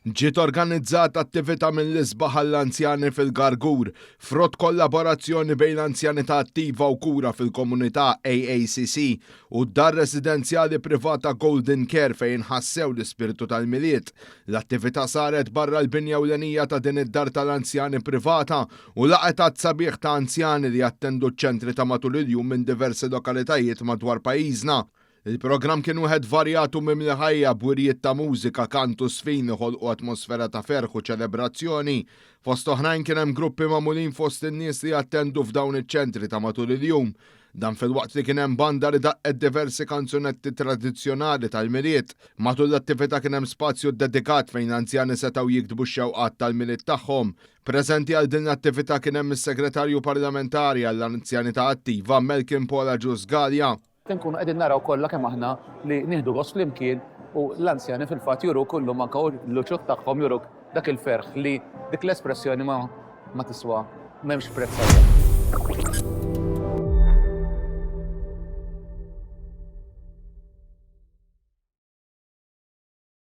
Ġiet organizzata attività mill-isbaħ għall-anzjani fil-Gargur, frott kollaborazzjoni bejn l-Anzjanità Attiva u Kura fil-Komunità, AACC, u d-dar residenzjali privata Golden Care fejn ħassew l-ispirtu tal-Milied. L-attività saret barra l-binja ewlenija ta' din id-dar tal-anzjani privata u laqgħet għadd sabiħ ta' anzjani li jattendu ċ-ċentri ta' matul il-jum minn diversi lokalitajiet madwar pajjiżna. Il-programm kien wieħed varjat u mimli ħajja b'wirjiet ta' mużika, kant u żfin li ħolqu atmosfera ta' ferħ u ċelebrazzjoni. Fost oħrajn kien hemm gruppi magħmulin fost in-nies li jattendu f'dawn iċ-ċentri ta' matul il-jum. Dan filwaqt li kien hemm banda li daqqet diversi kanzunetti tradizzjonali tal-Milied. Matul l-attività kien hemm spazju ddedikat fejn l-anzjani setgħu jiktbu x-xewqat tal-Milied tagħhom. Preżenti għal din l-attività kien hemm is-Segretarju Parlamentari għall-Anzjanità Attiva Malcolm Paul Agius Galea. Inkunu qegħdin naraw kollha kemm aħna li nieħdu gost flimkien u l-anzjani fil-fatt juruk illum anke l-uċuħ tagħhom juruk dak il-ferħ li dik l-espressjoni ma ma tiswa m'hemmx prezz għaliha.